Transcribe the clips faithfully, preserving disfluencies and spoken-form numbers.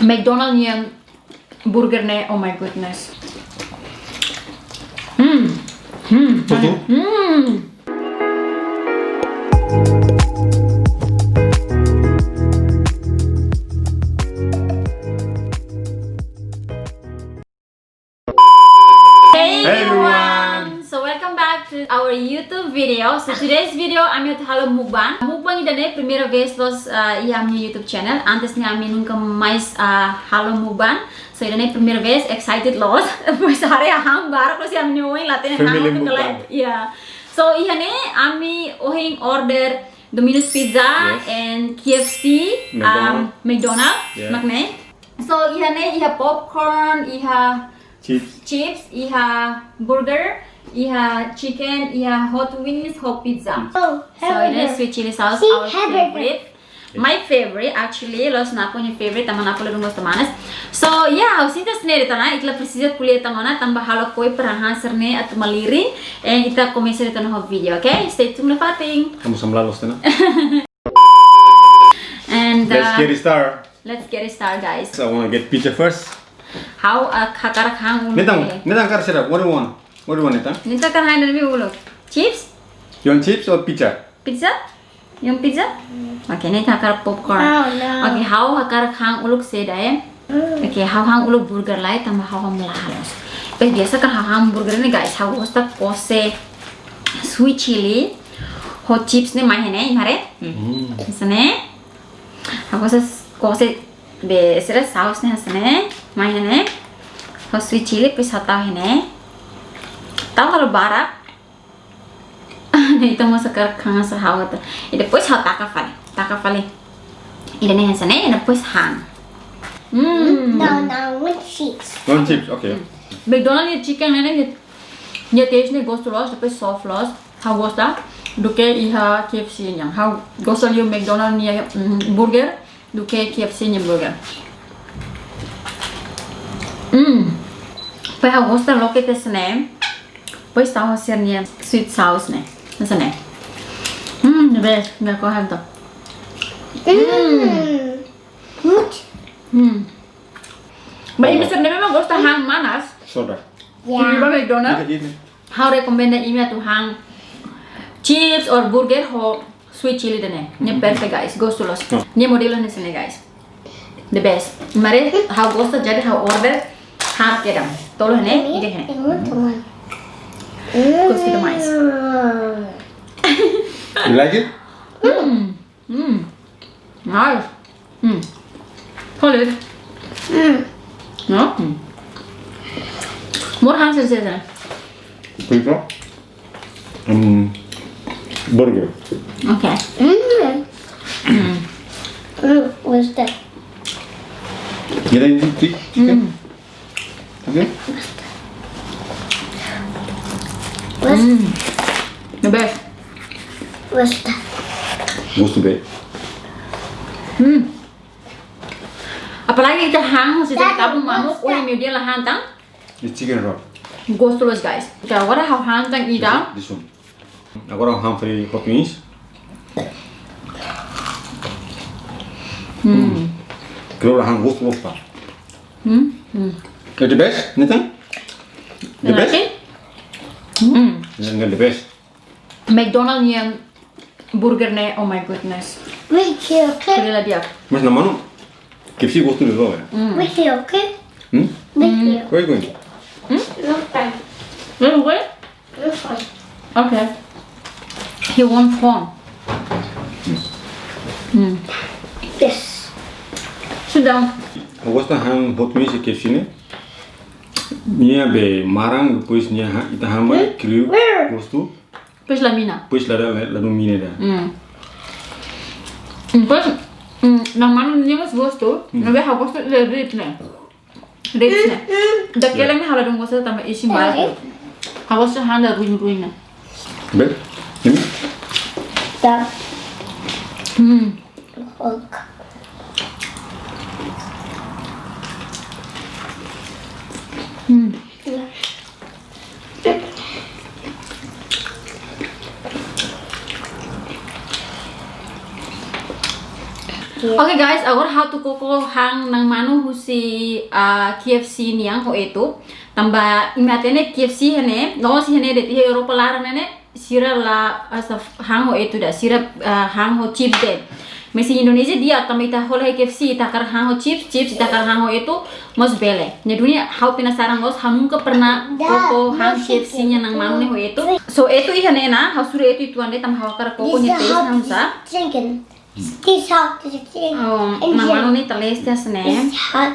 McDonald nia burger ne'e, oh my goodness. Hmm. Hmm. Betul. Hmm. Hey, hey, everyone. Everyone. So welcome back to our YouTube video. So today's video ami atu halo mukbang. Mukbang ida-ne'e primeira vez loos, ah, iha ami-nia YouTube channel. Antes ne'e ami nunka mais, ah, halo mukbang. So ida-ne'e primeira vez, excited loos. Depois haree hahán barak loos iha ami-nia oin, la hatene hahán. Family mukbang. Iya. So iha ne'e ami ohin order Domino's Pizza, yes, and K F C, um, McDonald. McDonald, yeah, mak ne'e. So iha ne'e iha popcorn, iha chips, chips, iha burger, iha chicken, iha hot wings, hot pizza. Pizza. Oh, so ini hamburger. Sweet chili sauce, see, our hamburger, favorite. My favorite, actually, loos Napo nia favorite, tanba Napo ladún gosta manas. So, yeah, ha'u sente hanesan ne'e de'it ona, ita la presiza ko'alia tan ona, tanba halo koi para hahán sira-ne'e atu malirin, and ita komesa de'it ona ho video, okay? Stay tuned nafatin. Kamu sambla loos tena. And, let's, uh, get it start. Let's get it start, guys. So I wanna get pizza first. Ha'u, uh, hakarak han ulu. Ne'e tan, ne'e tan kar serap. What do you want? What do you want, ne'e tan? Ne'e tan kar han ida-ne'ebé uluk? Chips? You want chips or pizza? Pizza? You want pizza? Okay, ne'e tan hakarak popcorn. Oh, no. Okay, ha'u hakarak han uluk saida, eh? Mm. Okay, ha'u han uluk burger lai, tanba ha'u hamlaha loos. Eh, biasa kan ha'u han burger ne'e, guys, ha'u gosta kose sweet chili ho chips ne'e mai iha ne'e, haree? Hmm. Mm. Hanesan ne'e. Ha'u gosta kose be sira sauce ne'e hanesan ne'e, mai iha ne'e. Ho sweet chili, depois ha'u tau iha ne'e. Tau halo barak. Ne'e ita mós hakarak han hanesan ha'u atu. E depois ha'u taka fali, taka fali. Ida-ne'e hanesan ne'e, e depois han. Mm. No, no, with chips. Want chips, okay. Mm. McDonald nia chicken ne'e, nia, nia taste ne'e gostu loos, tapi soft loos. Ha'u gosta duké iha K F C nian. Ha'u gosta liu McDonald nia, mm, burger duké K F C nia burger. Mm. Depois ha'u gosta loke hanesan ne'e. Depois tau sira-nia sweet sauce ne'e. Hanesan ne'e. Mm, the best. Nggak kau hanto. Mm. Good. Mm. Ba imi sira-ne'ebé mak gosta han manas. Soda. Yeah. Imi ba McDonald. Ida, ida. Ha'u rekomenda imi atu han chips or burger ho sweet chili ida-ne'e. Ne'e perfect, guys. Gostu loos. Hmm. Nia modelu hanesan ne'e, guys. The best. Haree, ha'u gosta, jadi ha'u order haat kedan. Tolu iha ne'e, ida iha ne'e. I want one. Gostu demais. You like it? Mm. Mm. Nice. Mm. Solid. Mm. No? Mm. More hands is there. Pizza. Mm. Burger. Okay. Mm. Mm. Mm. What's that? You like chicken? Mm. Okay. What's, mm, the best. What's that? Gostu be. Mm. Apalagi ita han, se ita tabu mamuk, what's that? Ohin meiudia la han tan. It's chicken wrap. Gostu loos, guys. Oke, agora ha'u han tan ida. This, this one. Agora ha'u han fali hot wings. Hmm. Kira han gostu loos, pa. Hmm? Hmm. The best, ne'e tan? The best? Hmm. Ne'e the best. McDonald nia burger ne'e, oh my goodness. Wait here, okay? Kuli la di'ak. Mas na manu, K F C gostu loos, eh? Mm. Wait here, okay? Hmm? Wait here. Where you going? Hmm? No time. Where you going? No time. Okay. He want phone. Hmm. Yes. Sit down. Ha'u gosta han hot wings iha K F C ne'e. Nia be maran, depois nia han, ita han mai, hmm? Kriu, where? Gostu. Depois la mina. Depois la, la, la mina ida. Mm. Depois, mm, na manu nia mós gostu, mm, no be ha'u gostu de ribs ne'e. Ribs ne'e. Mm, mm. Daquela, yeah, ne'e ha'u ladún gosta tanba isin barak. Eh. Ha'u gosta han ida ruin-ruin ne'e. Be? Ini? Ya. Hmm. Hulk. Hmm. Oke guys, agora ha'u atu koko han na'an manu husi, ah, K F C nian ho etu. Tanba imi hatene K F C ne'e, no si ne'e de'it iha Europa laran ne'e, sira la asa han ho etu ida, sira, ah, han ho chips de'it. Mais iha Indonézia di'ak, tanba ita hola iha K F C, ita hakarak han ho chips, chips ita hakarak han ho etu, mós bele. Ne'e duni ha'u penasaran loos, ha'u nunka pernah koko han K F C nian na'an manu ne'e ho etu. So etu iha ne'e ona, ha'u sura etu uitoan de'it, tanba ha'u hakarak koko nia taste hanesan sá. This hot, this thing. Oh, na'an manu ne'e ita leste hanesan ne'e. This hot.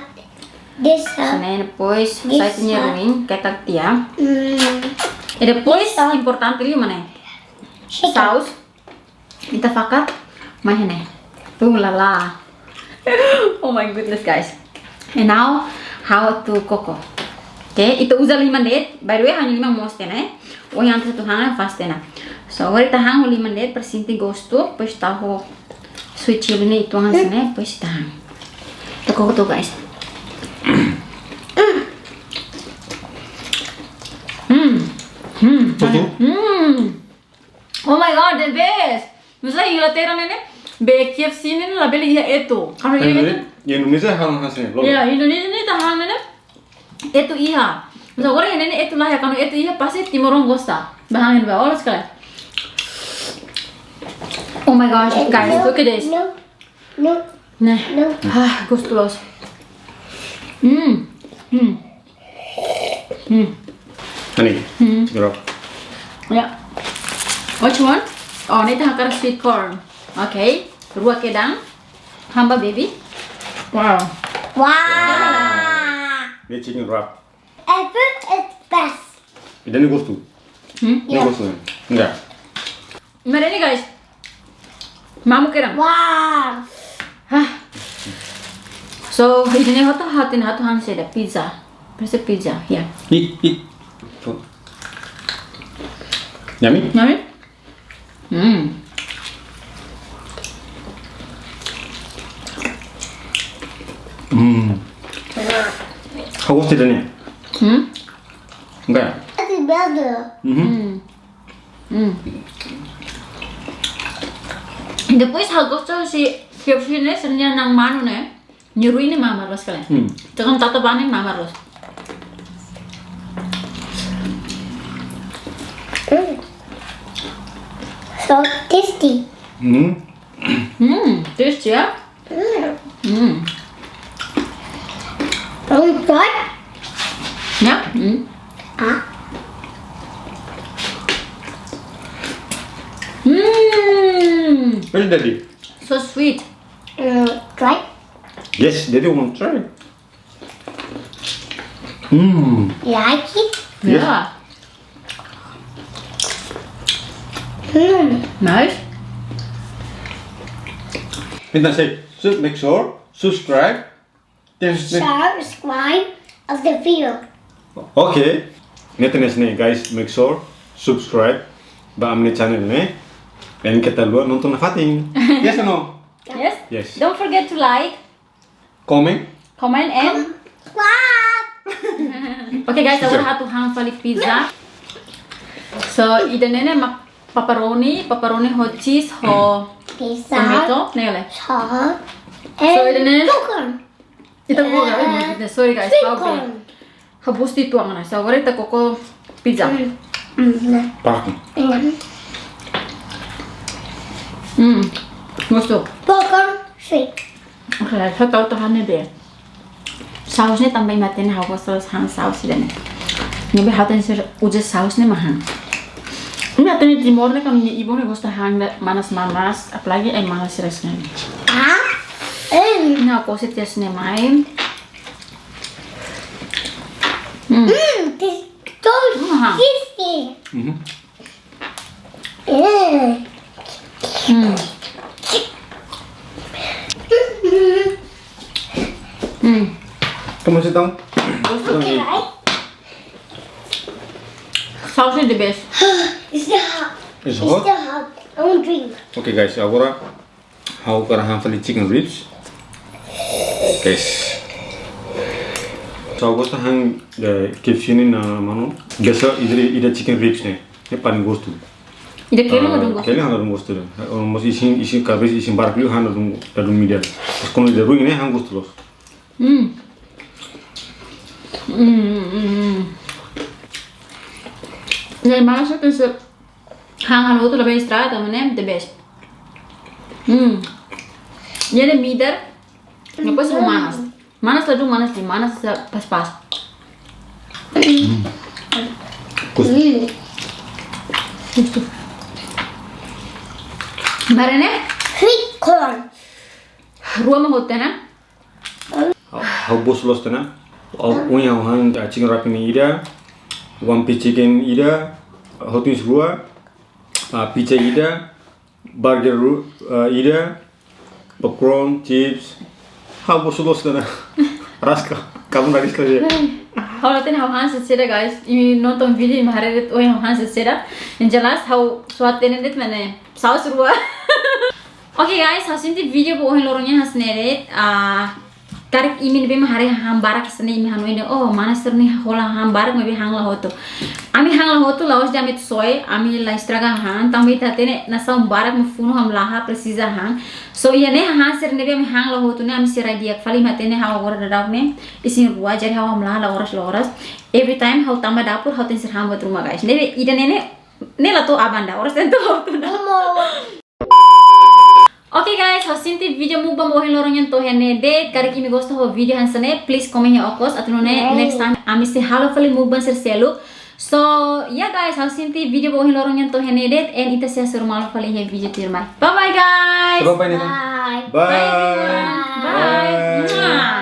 This hot. Hanesan ne'e, depois, this sai tiha nia hot. Ruin, ketak tiha. Mm. E depois, this hot. Importante liu mak ne'e. Chicken. Saus. Ita fakar mai ne'e. Uh la la. Oh my goodness, guys. And now, ha'u atu koko. Oke, ita uza liman de'it. By the way, ha'u-nia liman moos tiha ona. Ohin antes atu han fase tiha ona. So, agora ita han ho liman de'it, para sente gostu, depois ita ho sweet chili ne'e uitoan hanesan ne'e, depois ita han. Ita koko hotu, guys. Hmm. Hmm. Gostu? Hmm. Oh my God, the best. Nusa Inglaterra ne'e ne'e, be K F C ne'e ne'e labele iha etu. Kalau iha etu. Indonézia han hanesan ne'e, loos. Ya, Indonézia ne'e ita han ne'e ne'e. Etu iha. Nusa agora ne'e ne'e etu la iha, kalau etu iha pasti timoroan gosta. Ba han ba, loos ka lae. Oh my gosh, guys, look at this. No, no. Ne'e. No. Ah, gostu loos. Hmm. Hmm. Hmm. Ani, hmm. Gerak. Ya. What you want? Oh, ne'e ita hakarak sweet corn. Oke. Rua kedan. Han ba baby. Wow. Wow. Ne'e chicken wrap. Epic is best. Ida-ne'e gostu. Hmm? Ne'e gostu. Enggak. Imi haree ne'e, guys. Mamuk kedan. Wow. Hah. So, ida-ne'e hotu ha'u hatene atu han saida, pizza. Pasti pizza, ya. Eat, eat. Yummy? Yummy? Hmm. Hmm. Ha'u gosta ida-ne'e. Hmm? Enggak. Itu better. Mhm. Hmm. Hmm. Depois ha'u gosta husi K F C ne'e, sira-nia na'an manu ne'e. Nia ruin ne'e mamar loos ka lae. Hmm. Takon tata bane mamar loos. Mm. So tasty. Hmm. Hmm, tasty ya? Mm. Hmm. Can we try? Ya? Hmm. Ah. Hmm. Where's daddy? So sweet. Mm, try. Yes, daddy want try. Hmm. You like it? Yes. Ya. Mm. Nice. Ita say, so make sure, subscribe. Yes, yes. Subscribe of the video. Oke. Ne'e hanesan ne'e, guys, make sure subscribe ba ami-nia channel ne'e. Dan keta haluha nonton nafatin. Yes or no? Yes? Yes. Don't forget to like, comment. Comment and subscribe. Oke, guys, agora ha'u atu han fali pizza. So, ida-ne'e ne'e mak pepperoni, pepperoni ho cheese ho tomato, ne'e lae. Pizza. Salt. So, ida-ne'e. And popcorn. Ita buka, eh, sorry guys, sweet corn. Ha'u bosan tiha ona, so agora ita koko pizza. Mm, mm, nah. Pak. Mm. Mm, gostu. Popcorn, sweet. Oke, ha'u tau tahan ne'e be. Saus ne'e tanba imi hatene ha'u gosta han saus ida-ne'e. Ne'ebé ha'u tenke uza saus ne'e mak han. Imi hatene Timor ne'e kan nia ibun ne'e gosta han ida manas-manas, apalagi ai-manas sira-ne'e. Ah? Eh. Ne'e ha'u kose tiha hanesan ne'e mai. Hmm. Mm, this so tasty. Mhm. Mm. Hmm. Hmm. Como se tão? Gostu. Okay, right? Saus ne'e the best. It's hot. It's hot? It's hot. I want drink. Okay, guys, agora ha'u hakarak han fali chicken ribs. Guys. So, ha'u gosta han, eh, K F C nia na'an manu. Biasa ida, ida chicken ribs ne'e. Ne'e paling gostu. Ida kelin ladún gostu. Kelin ladún gostu. Mós isin, isin kabesa, isin barak liu han ladún, ladún midar. Mas kuandu ida ruin ne'e han gostu loos. Hmm. Hmm, hmm, hmm. Jadi manas itu se han halo tu lebih istirahat, maun, the best. Hmm. Jadi midar, depois ho manas. Manas ladún, manas di manas sa pas-pas. Kus. Maun, ne'e? Sweet corn. Rua mak hotu ona? Ha'u, ha'u bosu loos tiha ona. Ha'u, ohin ha'u han, ah, chicken wrap ne'e ida, one piece chicken ida, hot wings rua, ah, pizza ida, burger ru-, ah, ida, popcorn, chips. Ha'u bosu loos tiha ona. Raska, kamu nariska je. Ha'u la hatene ha'u han saida, guys. Imi nonton vídeo, imi haree de'it ohin ha'u han saida. Yang jelas ha'u suat hatene de'it, maun, ne'e saus rua. Oke guys, ha'u sente vídeo ba ohin loron nian hanesan ne'e de'it. Ah, karik imi ne'ebé mak haree hahán barak hanesan ne'e, imi hanoin dehan, "Oh, mana sira-ne'e hola hahán barak maibé han la hotu." Ami han la hotu, la'ós dehan ami atu soe, ami la estraga hahán, tanba ita hatene nasaun barak mak funu hamlaha presiza hahán. So, iha ne'e hahán sira ne'ebé ami han la hotu ne'e, ami sei rai di'ak fali, imi hatene ha'u agora daudaun ne'e isin rua, jadi ha'u hamlaha la oras la oras. Every time ha'u tama dapur, ha'u tenke sei han buat ruma, guys. Ne'ebé ida-ne'e ne'e, ne'e la to'o aban ida, oras tenke to'o hotu ida. Oke guys, ha'u sente vídeo mukbang ba ohin loron nian to'o iha ne'e de'it. Karik imi gosta ho vídeo hanesan ne'e, please comment iha okos. Atu nune'e next time ami sei halo fali mukbang sira seluk. So, ya guys, ha'u sente vídeo ba ohin loron nian to'o iha ne'e de'it. And ita sei hasoru malu fali iha vídeo tuirmai. Bye bye guys. Bye bye, Nathan. Bye. Bye everyone. Bye. Bye. Mwah.